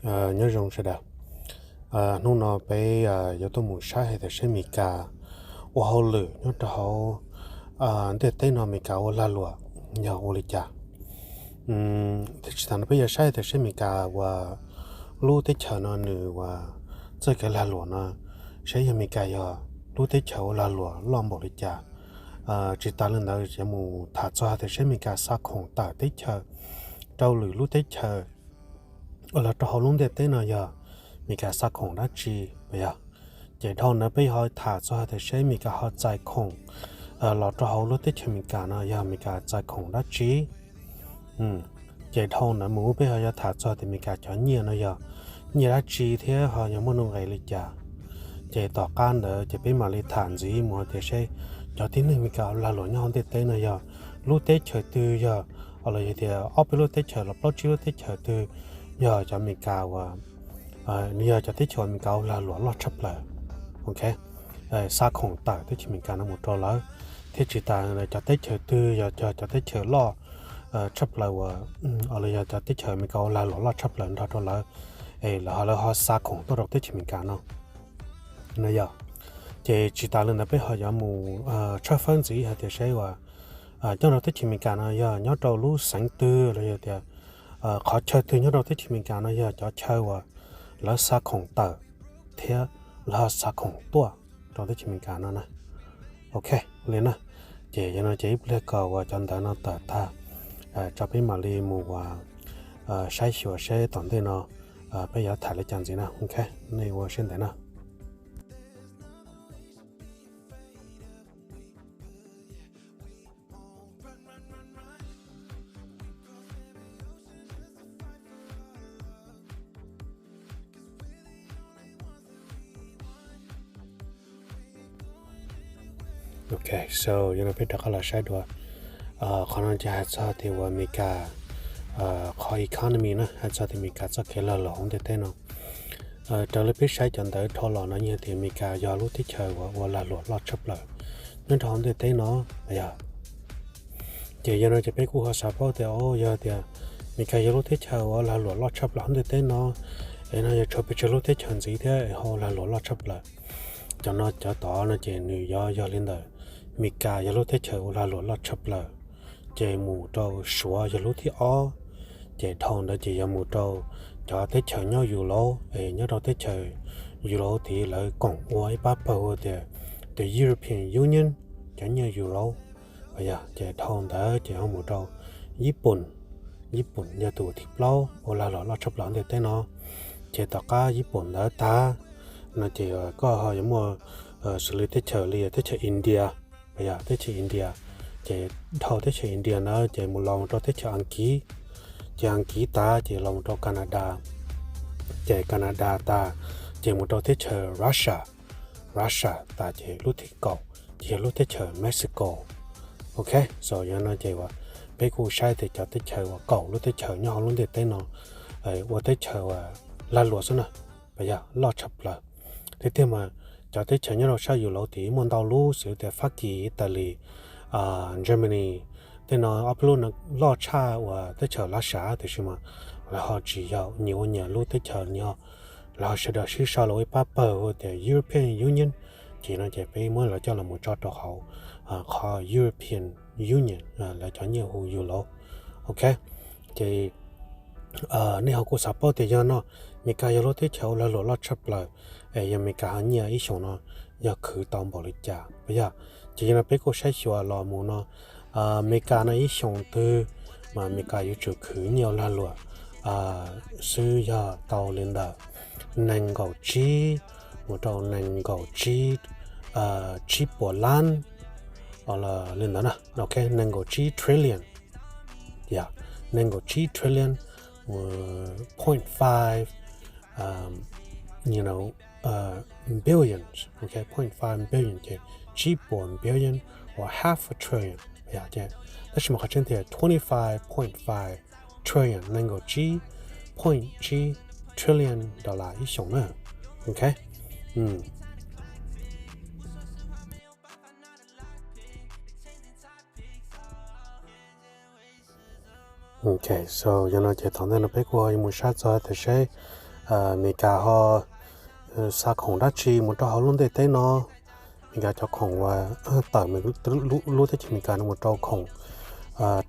Nyob zoo sawv daws. Hnub no peb yuav tuaj mus saib hais tias seb Amelikas ua hauj lwm nyob rau hauv ntiaj teb no Amelikas ua lag luam yog ua li cas. Thiab tsis tas no peb yuav saib hais tias seb Amelikas uas lub teb chaws no nws uas txoj kev lag luam no, seb yog Amelikas yog lub teb chaws ua lag luam loj npaum li cas. Tsis tas li ntawd yuav mus tham txog hais tias seb Amelikas xa khoom tawm teb chaws rau lwm lub teb chaws los rau hauv lub ntiaj teb no yog Amelikas xa khoom dab tsi, yog. Ces dhau ntawd peb ho tham txog hais tias seb Amelikas ho txais khoom los rau hauv lub teb chaws Amelikas no yog Amelikas txais khoom dab tsi. Ces dhau ntawd mus peb ho yuav tham txog tias Amelikas cov nyiaj no yog nyiaj dab tsi thiab ho yog muaj nuj nqis li cas. Ces tom qab ntawd ces peb mam li tham ntxiv mus hais tias seb cov tib neeg Amelikas lag luam nyob hauv ntiaj teb no yog lub teb chaws twg, yog los yog tias ob peb lub teb chaws los plaub tsib lub teb chaws twg yog cov Amelikas uas, nws yog cov teb chaws Amelikas ua lag luam loj tshaj plaws, ok, xa khoom tawm teb chaws Amelikas no mus rau lawv, thiab tsis tas cov teb chaws twg yog cov teb chaws loj tshaj plaws uas, los yog cov teb chaws Amelikas ua lag luam loj tshaj plaws nrog rau lawv, es lawv ho, lawv ho xa khoom tuaj rau teb chaws Amelikas no, no yog. Ces tsis tas li ntawd peb ho yuav mus tshawb fawb ntxiv hais tias seb uas nyob rau teb chaws Amelikas no yog nyob rau lub xeev twg los yog tias qhov chaw twg nyob rau teb chaws Amelikas no yog cov chaw uas lawv xa khoom tawm thiab lawv xa khoom tuaj rau teb chaws Amelikas no na. Ok, li na. Ces yog no ces ib pliag kom uas cov ntawv no tawm tag, tso peb mam li mus uas saib xyuas seb tom ntej no peb yuav tham li cas ntxiv na. Ok, nej ua siab ntev na. Ok, so yog no peb rov qab los saib dua. Qhov no ces hais txog tias uas Amelikas qhov economy na, hais txog tias Amelikas txoj kev lag luam hauv ntiaj teb no. Raws li peb saib cov ntawv dhau los no yeej tias Amelikas yog lub teb chaws uas ua lag luam loj tshaj plaws nyob rau hauv ntiaj teb no, yog. Ces yog no ces peb kuj ho xav paub tias, o, yog tias Amelikas yog lub teb chaws ua lag luam loj tshaj plaws hauv ntiaj teb no, es no yog tshuav pes tsawg lub teb chaws ntxiv thiab es ho lag luam loj tshaj plaws. Cov no cov tod no ces nws yuav yog li ntawm Amelikas yog lub teb chaws ua lag luam loj tshaj plaws, ces mus rau Suav yog lub thib ob, ces dhau ntawd ces yuav mus rau cov teb chaws nyob Europe, es nyob rau teb chaws Europe tid lawv koom ua ib pab pawg hu tias the European Union, cov nyiaj Europe, yog. Ces dhau ntawd ces ho mus rau Yiv Pooj, Yiv Pooj yog tus thib plaub ua lag luam loj tshaj plaws ntiaj teb no. Ces tom qab Yiv Pooj ntawd tag no ces koj ho yuav muaj xws li teb chaws li teb chaws India, yog, teb chaws India. Ces dhau teb chaws India ntawd ces mus los mus rau teb chaws Askiv, ces Askiv tas ces los mus rau Canada, ces Canada tas ces mus rau teb chaws Russia, Russia tas ces lub thib kaum ces yog lub teb chaws Mexico. Ok, so yog no ces uas peb kuj saib tias cov teb chaws uas kaum lub teb chaws nyob hauv lub ntiaj teb no ua teb chaws uas lag luam xwb na, yog loj tshaj plaws. Tiag tiag mas cov teb chaws nyob rau sab Europe tid muaj ntau lub xws tias Fab Kis, Italy, Germany, tej no ob peb lub no loj tshaj uas teb chaws Russia, tiam sis mas lawv ho tsis yog nyias ua nyias lub teb chaws, nyias, lawv ho sawv daws sib sau los ua ib pab pawg hu tias European Union. Ces no ces peb muab lawv coj los mus tso rau hauv qhov European Union, lawv cov nyiaj hu Europe. Ok, ces nej ho kuj xav paub tias yog no Amelikas yog lub teb chaws ua lag luam loj tshaj plaws, es yog Amelikas ho nyiaj ib xyoos no yog khwv tau npaum li cas, yog. Ces yog no peb kuj saib xyuas los mus no, Amelikas no ib xyoos twg mas Amelikas yuav tsum khwv nyiaj ua lag luam xwb yog tau li ntawm nees nkaum tsib mus rau nees nkaum tsib, tsib puas lab, li ntawd na, ok, nees nkaum tsib trillion, yog, nees nkaum tsib trillion, point five, you know, billions, ok, point five billion ces tsib puas billion, or half a trillion, yog. Tab sis mas qhov tseeb tias twenty five point five trillion, nees nkaum tsib point tsib trillion dollar ib xyoos na, ok. Ok, so yog no ces tom ntej no peb kuj ho yuav mus saib txog tias seb Meskas ho xa khoom dab tsi mus rau hauv lub ntiaj teb no, Meskas cov khoom uas tawm lub teb chaws Meskas no mus rau khoom,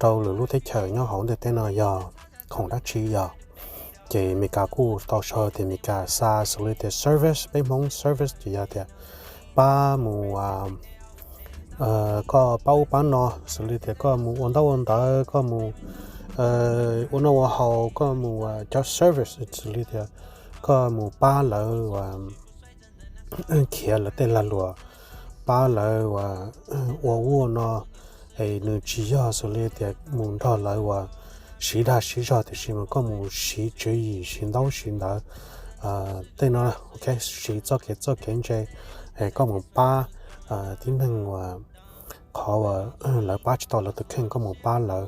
rau lwm lub teb chaws nyob hauv ntiaj teb no yog khoom dab tsi yog. Ces Meskas kuj tau sau tias Meskas xa xws li tias service, peb Hmoob service ces yog tias pab mus, koj pab ub pab no, xws li tias koj mus ua ntaub ua ntawv, koj mus ua noj ua haus, koj mus cov service, xws li tias koj mus pab lawv uas khiav lawv tej lag luam, pab lawv uas ua ub ua no. Es nws tsis yog xws li tias mus nrog lawv uas siv dag siv zog, tiam sis mas koj mus siv tswv yim, siv ntaub siv ntawv tej no, siv txoj kev txoj kev ntse, es koj mus pab tib neeg uas qhov uas lawv pab tsis tau lawv tus kheej, koj mus pab lawv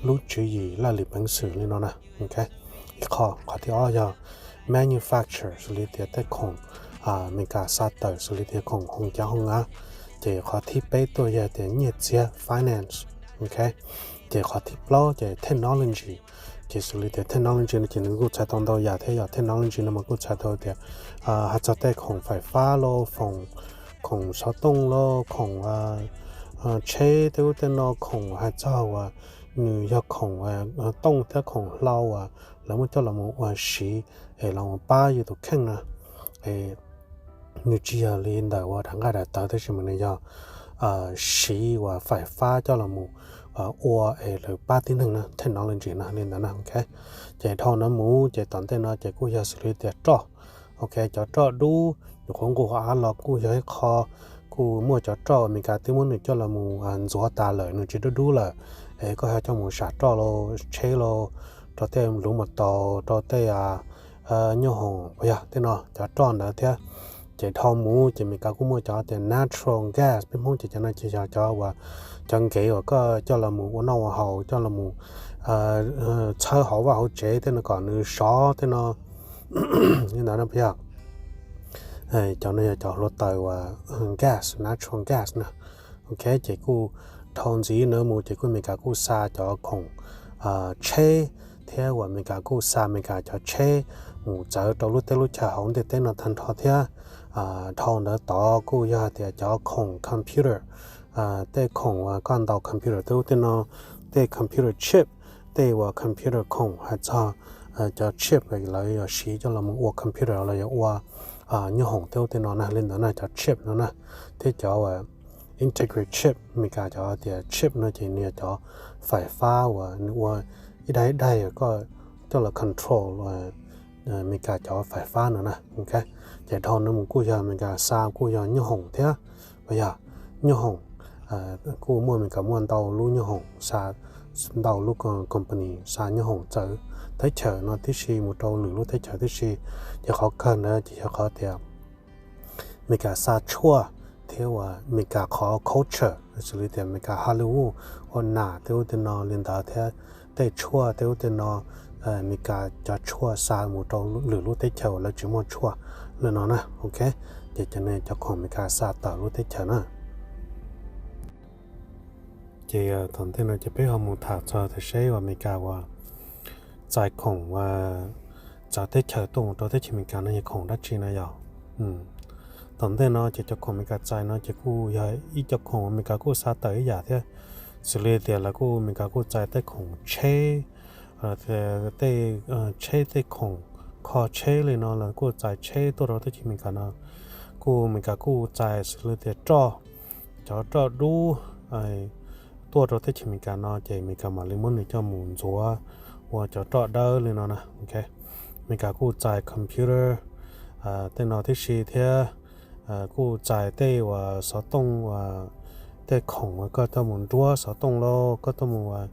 lub tswv yim laj lim peev xwm li no na. Ib qho, qhov thib ob yog manufacture, xws li tias tej khoom Meskas xa tawm xws li tias khoom hoo cav hoo av. Ces qhov thib peb tuaj yog tias nyiaj txiag, finance. Ces qhov thib plaub ces technology. Ces xws li tias technology no ces nws kuj txhais tau ntau yam thiab, yog technology no mas kuj txhais tau tias hais txog tej khoom faim fab los, khoom xov tooj los, khoom tsheb tej ub tej no, khoom hais txog uas nws yog khoom tooj thiab khoom hlau uas lawv muab coj los mus ua siv es los mus pab yus tus kheej na. Nws tsis yog li ntawm uas dav nqaij dav tawv, tab sis mas nws yog siv uas faim fab coj los mus ua es lawv pab tib neeg na, technology no li ntawd na. Ces dhau no mus ces tom ntej no ces kuj yog xws li tias roj. Ok, cov roj dub, nyuam qhuav nqus av los kuj yog ib qho, kuj muaj cov roj Meskas twb muab nws coj los mus ntxuav tas lawm, nws tsis dub dub lawm, es koj ho coj mus sam roj los, tsheb los, rau tej luv mos taus, rau tej nyooj hoom, puas yog tej no, cov roj ntawd thiab. Ces dhau mus ces Meskas kuj muaj cov tias natural gas, peb Hmoob ces cov no ces yog cov uas cov nkev uas koj coj los mus ua noj ua haus, coj los mus txhawb hauv vaj hauv tsev tej no kom nws sov tej no. Li ntawd no puas yog? Cov no yog cov hluav taws uas gas, natural gas na. Ok, ces kuj dhau ntxiv no mus ces kuj Meskas kuj xa cov khoom tsheb thiab uas Meskas kuj xa Meskas cov tsheb mus txawv rau lub teb lub chaw hauv ntiaj teb no tag nrho thiab. Dhau ntawd tod kuj yog tias cov khoom computer, tej khoom uas koj ntaus computer tej ub tej no, tej computer chip, tej uas computer khoom hais txog cov chip lawv yuav siv coj los mus ua computer los yog ua nyooj hoom tej ub tej no na, li ntawd na, cov chip no na, thiab cov uas integrated chip, Meskas cov tias chip no ces nws yog cov faim fab uas nws ua ib daim ib daim koj coj los control Meskas cov faim fab no na. Ces dhau no mus kuj yog Meskas xa kuj yog nyooj hoom thiab, puas yog? Nyooj hoom, kuj muaj Meskas muaj ntau lub nyooj hoom xa, ntau lub company xa nyooj hoom txawv teb chaws no tib si mus rau lwm lub teb chaws tib si. Ces qhov kawg ntawd ces yog qhov tias Meskas xa tshuaj thiab uas Meskas qhov culture, xws li tias Meskas Hollywood ua nam tej ub tej no li ntawd thiab tej tshuaj tej ub tej no, Meskas cov tshuaj xa mus rau lwm lub teb chaws uas lawv tsis muaj tshuaj li no na. Ok, ces cov no cov khoom Meskas xa tawm lub teb chaws na. Ces tom ntej no ces peb ho mus tham txog tias seb uas Meskas uas txais khoom txawv teb chaws tuaj mus rau teb chaws Meskas no yog khoom dab tsi na yog. Tom ntej no ces cov khoom Meskas txais no ces kuj yog ib co khoom Meskas kuj xa tawm ib yam thiab, xws li tias lawv kuj, Meskas kuj txais tej khoom tsheb, tej tsheb, tej khoom kho tsheb li no los kuj txais tsheb tuaj rau teb chaws Meskas no. Kuj Meskas kuj txais xws li tias roj, cov roj dub tuaj rau teb chaws Meskas no ces Meskas mam li muab nws coj mus ntxuav ua cov roj dawb li no na. Ok, Meskas kuj txais computer tej no tib si thiab, kuj txais tej uas xov tooj, tej khoom uas koj tuaj mus nruab xov tooj los, koj tuaj mus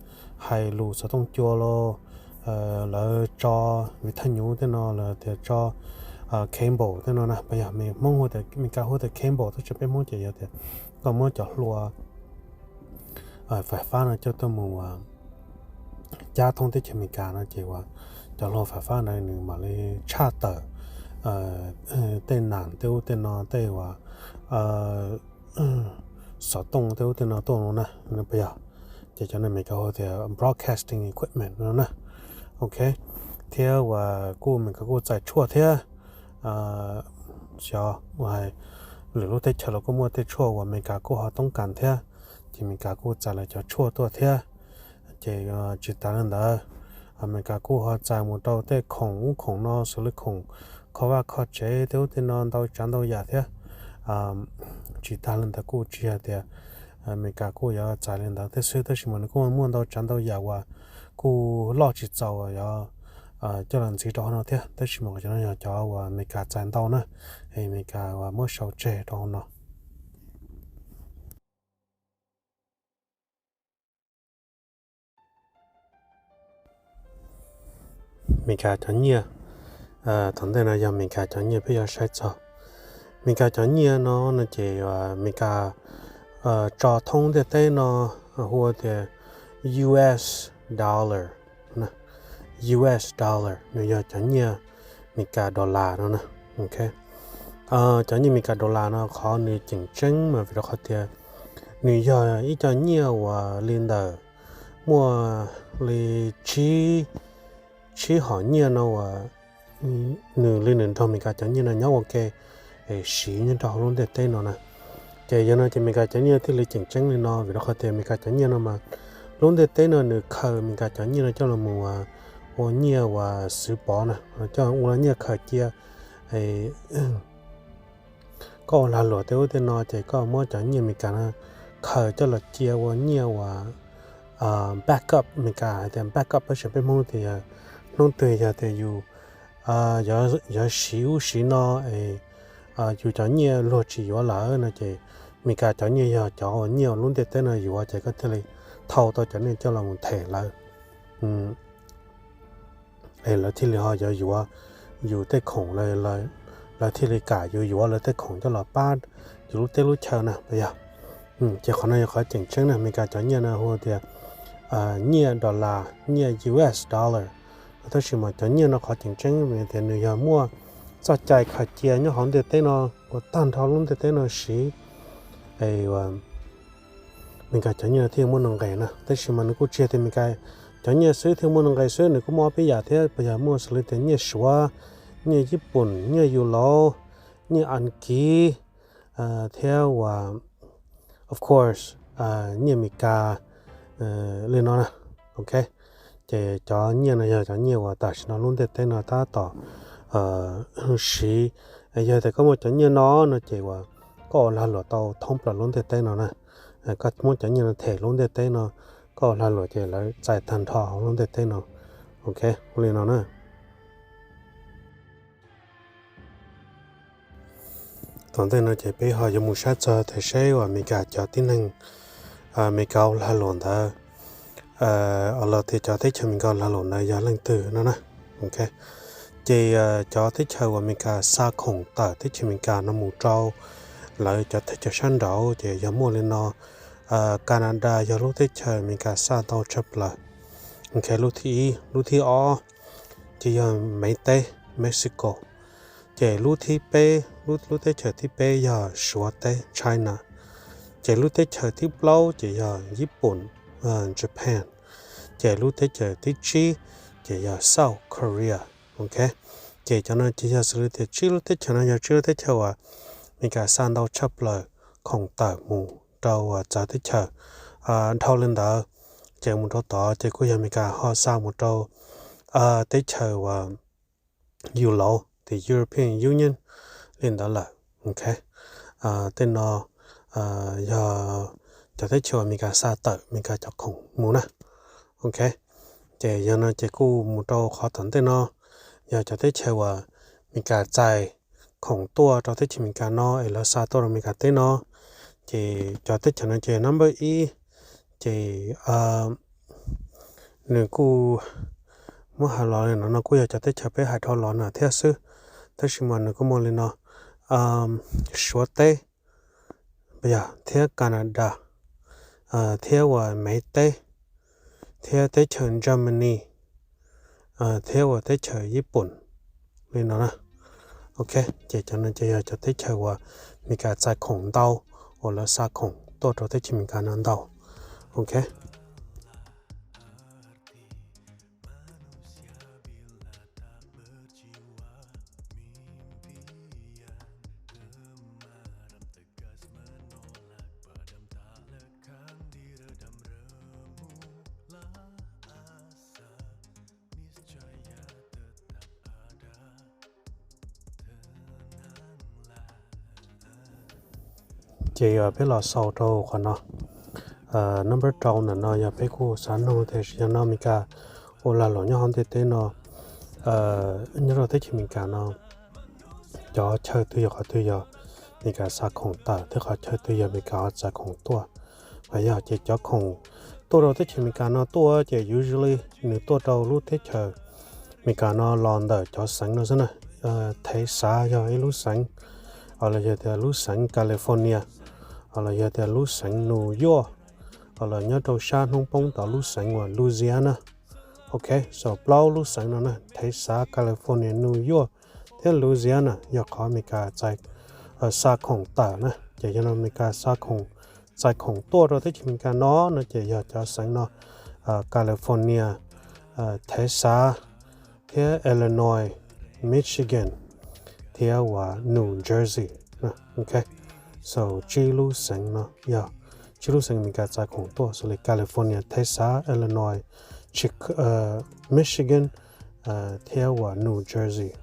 hais lus xov tooj cua los, lawv tso viv thaj nyuv tej no los tias tso cable tej no na, puas yog? Hmoob hu tias, Meskas hu tias cable, tab sis peb Hmoob ces yog tias koj muab cov hlua faim fab no coj tuaj mus cab thoob teb chaws Amelikas no ces uas cov hlua faim fab na nws mam li tshaj tawm tej nam tej ub tej no tej uas xov tooj tej ub tej no tuaj no na, puas yog? Ces cov no Amelikas hu tias broadcasting equipment no na. Ok, thiab uas kuj Amelikas kuj txais tshuaj thiab. Xyov uas lwm lub teb chaws los kuj muaj tej tshuaj uas Amelikas kuj ho toob kas thiab, ces Amelikas kuj txais lawv cov tshuaj tuaj thiab. Ces tsis tas li ntawd, Amelikas kuj ho txais mus rau tej khoom ub khoom no xws li khoom kho vaj kho tsev tej ub tej no ntau tsav ntau yam thiab. Tsis tas li ntawd kuj tsis hais tias Amelikas kuj yuav txais li ntawd thiab xwb, tab sis mas nws kuj muaj ntau tsav ntau yam uas kuj loj tsis txaus uas yuav coj los ntxiv rau hauv no thiab, tab sis mas cov no yog cov uas Amelikas txais ntau na, Amelikas uas muab sau tseg rau hauv no. Amelikas cov nyiaj, thaum ntej no yog Amelikas cov nyiaj peb yuav saib txog Amelikas cov nyiaj no no ces Amelikas tso thoob ntiaj teb no hu tias U S dollar, U S dollar nws yog cov nyiaj Amelikas dollar no na. Cov nyiaj Amelikas dollar no qhov nws tseem tseeb mas vim rau qhov tias nws yog ib co nyiaj uas li ntawm muaj li tsib, tsib hom nyiaj no uas nws li nws nrog Amelikas cov nyiaj no nyob ua ke siv nyob rau hauv lub ntiaj teb no na. Ces yog no ces Amelikas cov nyiaj thiaj li tseem tseeb li no vim rau qhov tias Amelikas cov nyiaj no mas lub ntiaj teb no nws khaws Amelikas cov nyiaj no coj los mus ua nyiaj uas xwv pov na, coj ua nyiaj khaws cia. Koj ua lag luam tej ub tej no ces koj muab cov nyiaj Amelikas no khaws coj los cia ua nyiaj uas backup, Amelikas hais tias backup peb tseem peb Hmoob tias yog hnub twg yog tias yus yuav siv ub siv no es yus cov nyiaj luag tsis yuav lawm no ces Amelikas cov nyiaj yog cov uas nyiaj lub ntiaj teb no yuav ces koj thiaj li thau tau cov nyiaj coj los mus them lawv. Es lawv thiaj li ho yuav yuav yus tej khoom, lawv thiaj li kam yus yuav lawv tej khoom coj los pab yus lub teb lub chaw na puas yog? Ces qhov no yog qhov tseem tseeb na, Amelikas cov nyiaj no hu tias nyiaj dollar, nyiaj U S dollar. Tab sis mas cov nyiaj no qhov tseem tseeb tias nws yog muaj txoj cai khaws cia nyob hauv ntiaj teb no ua tag nrho lub ntiaj teb no siv. Es Amelikas cov nyiaj no thiaj muaj nuj nqes na, tab sis mas nws kuj tsis yog tias Amelikas cov nyiaj xwb thiaj muaj nuj nqes xwb, nws kuj muaj ob peb yam thiab, puas yog muaj xws li tias nyiaj Suav, nyiaj Yij Pooj, nyiaj Yus Laus, nyiaj Askiv, thiab uas of course nyiaj Amelikas li no na. Ok, ces cov nyiaj no yog cov nyiaj uas tam sim no lub ntiaj teb no tab tom siv. Yog tias koj muaj cov nyiaj no no ces uas koj ua lag luam tau thoob plaws lub ntiaj teb no na. Koj muab cov nyiaj no them lub ntiaj teb no, koj ua lag luam ces lawv txais tag nrho hauv lub ntiaj teb no. Ok, ua li no na. Tom ntej no ces peb ho yuav mus saib txog tias seb uas Amelikas cov tib neeg Amelikas ua lag luam ntawd, los tias cov teb chaws Amelikas ua lag luam ntawd yog leej twg no na. Ok, ces cov teb chaws uas Amelikas xa khoom tawm teb chaws Amelikas no mus rau lawv cov teb chaws sab nraud ces yog muaj li no. Canada yog lub teb chaws Amelikas xa ntau tshaj plaws. Ok, lub thib ib, lub thib ob ces yog Maiv teb, Mexico. Ces lub thib peb, lub teb chaws thib peb yog Suav teb, China. Ces lub teb chaws thib plaub ces yog Yij Pooj, Japan. Ces lub teb chaws thib tsib ces yog South Korea. Ok, ces cov no ces yog xws li tias tsib lub teb chaws no yog tsib lub teb chaws uas Amelikas xa ntau tshaj plaws khoom tawm mus rau uas txawv teb chaws. Dhau li ntawd ces mus rau tod ces kuj yog Amelikas ho xa mus rau teb chaws uas Yus Laus tias European Union li ntawd lawm. Ok, tej no yog cov teb chaws uas Amelikas xa tawm Amelikas cov khoom mus na. Ok, ces yog no ces kuj mus rau qhov tom ntej no, yog cov teb chaws uas Amelikas txais khoom tuaj rau teb chaws Amelikas no es lawv xa tuaj rau Amelikas teb no. Ces cov teb chaws no ces number ib, ces nws kuj muab hais los li no no kuj yog cov teb chaws peb hais dhau los no thiab xwb, tab sis mas nws kuj muaj li no: Suav teb, yog thiab Canada, thiab uas Maiv teb, thiab teb chaws Germany, thiab uas teb chaws Yij Pooj li no na. Ok, ces cov no ces yog cov teb chaws uas Amelikas txais khoom ntau, uas lawv xa khoom tuaj rau teb chaws Amelikas no ntau. Ok. Ces peb los xaus rau qhov no. Number rau ntawm no yog peb kuj xav nug tias yog no Amelikas ua lag luam nyob hauv ntiaj teb no, nyob rau teb chaws Amelikas no, cov chaw twg yog qhov twg yog Amelikas xa khoom tawm thiab qhov chaw twg yog Amelikas ho txais khoom tuaj. Mas yog ces cov khoom tuaj rau teb chaws Amelikas no tuaj ces usually nws tuaj rau lub teb chaws Amelikas no los ntawm cov xeev no xwb na. Thev Xav yog ib lub xeev, los yog tias lub xeev California, los yog tias lub xeev New York, los nyob rau sab hnub poob tom lub xeev uas Louisiana. Ok, so plaub lub xeev no na, Thev Xav, California, New York thiab Louisiana yog qhov Amelikas xa khoom tawm na. Ces yog no Amelikas xa khoom, txais khoom tuaj rau teb chaws Amelikas no no ces yog cov xeev no, California, Thev Xav, thiab Illinois, Michigan, thiab uas New Jersey. Ok, so tsib lub xeev no yog tsib lub xeev Amelikas xa khoom tuaj xws li California, Thev Xav, Illinois, Michigan, thiab uas New Jersey.